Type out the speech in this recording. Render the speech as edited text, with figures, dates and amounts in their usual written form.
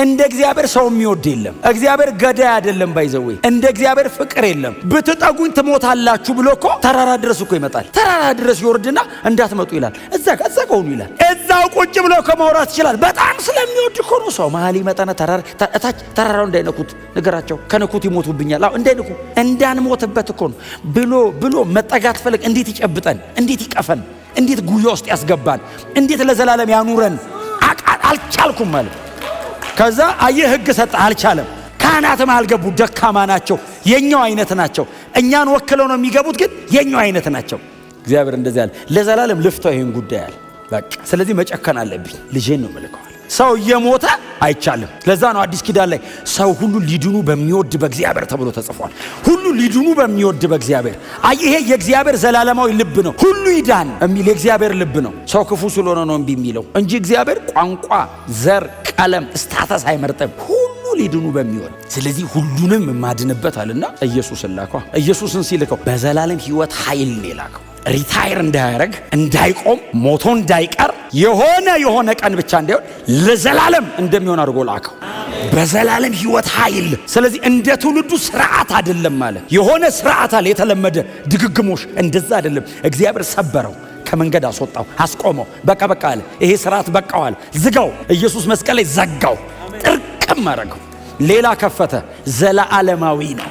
እንደ እግዚአብሔር ሰው የሚወድ የለም። እግዚአብሔር ገዳይ አይደለም። By the way፣ እንደ እግዚአብሔር ፍቅር የለም። ብትጠጉኝ ትሞታላችሁ ብሎ እኮ ተራራ ድረስ እኮ ይመጣል። ተራራ ድረስ ይወርድና እንዳትመጡ ይላል። እዛ እዛ ከሆኑ ይላል። እዛው ቁጭ ብሎ ከማውራት ይችላል። በጣም ስለሚወድ እኮ ነው። ሰው መሀል ይመጣና ተራራ እታች ተራራው እንዳይነኩት ንገራቸው፣ ከነኩት ይሞቱብኛል። አዎ እንዳይነኩ፣ እንዳንሞትበት እኮ ነው ብሎ ብሎ መጠጋት ፈለግ። እንዴት ይጨብጠን? እንዴት ይቀፈን? እንዴት ጉያ ውስጥ ያስገባን? እንዴት ለዘላለም ያኑረን? አልቻልኩም ማለት። ከዛ አየህ፣ ህግ ሰጠ፣ አልቻለም። ካህናትም አልገቡ፣ ደካማ ናቸው። የኛው አይነት ናቸው። እኛን ወክለው ነው የሚገቡት፣ ግን የኛው አይነት ናቸው። እግዚአብሔር እንደዚህ አለ፣ ለዘላለም ልፍታው ይህን ጉዳይ አለ። በቃ ስለዚህ መጨከን አለብኝ፣ ልጄን ነው የምልከው አለ። ሰው እየሞተ አይቻልም። ለዛ ነው አዲስ ኪዳን ላይ ሰው ሁሉ ሊድኑ በሚወድ በእግዚአብሔር ተብሎ ተጽፏል። ሁሉ ሊድኑ በሚወድ በእግዚአብሔር። አይ፣ ይሄ የእግዚአብሔር ዘላለማዊ ልብ ነው። ሁሉ ይዳን የሚል የእግዚአብሔር ልብ ነው። ሰው ክፉ ስለሆነ ነው እምቢ የሚለው እንጂ እግዚአብሔር ቋንቋ፣ ዘር፣ ቀለም፣ status አይመርጥም። ሁሉ ሊድኑ በሚወድ። ስለዚህ ሁሉንም የማድንበት አለና ኢየሱስን ላከው። ኢየሱስን ሲልከው በዘላለም ሕይወት ኃይል ነው የላከው። Retire እንዳያረግ፣ እንዳይቆም፣ ሞቶ እንዳይቀር፣ የሆነ የሆነ ቀን ብቻ እንዳይሆን ለዘላለም እንደሚሆን አድርጎ ላከው። በዘላለም ሕይወት ኃይል። ስለዚህ እንደ ትውልዱ ስርዓት አይደለም አለ። የሆነ ስርዓት አለ፣ የተለመደ ድግግሞሽ፣ እንደዛ አይደለም። እግዚአብሔር ሰበረው፣ ከመንገድ አስወጣው፣ አስቆመው። በቃ በቃ አለ። ይሄ ስርዓት በቃው አለ። ዝጋው። ኢየሱስ መስቀል ላይ ዘጋው፣ ጥርቅም አረገው። ሌላ ከፈተ። ዘለዓለማዊ ነው።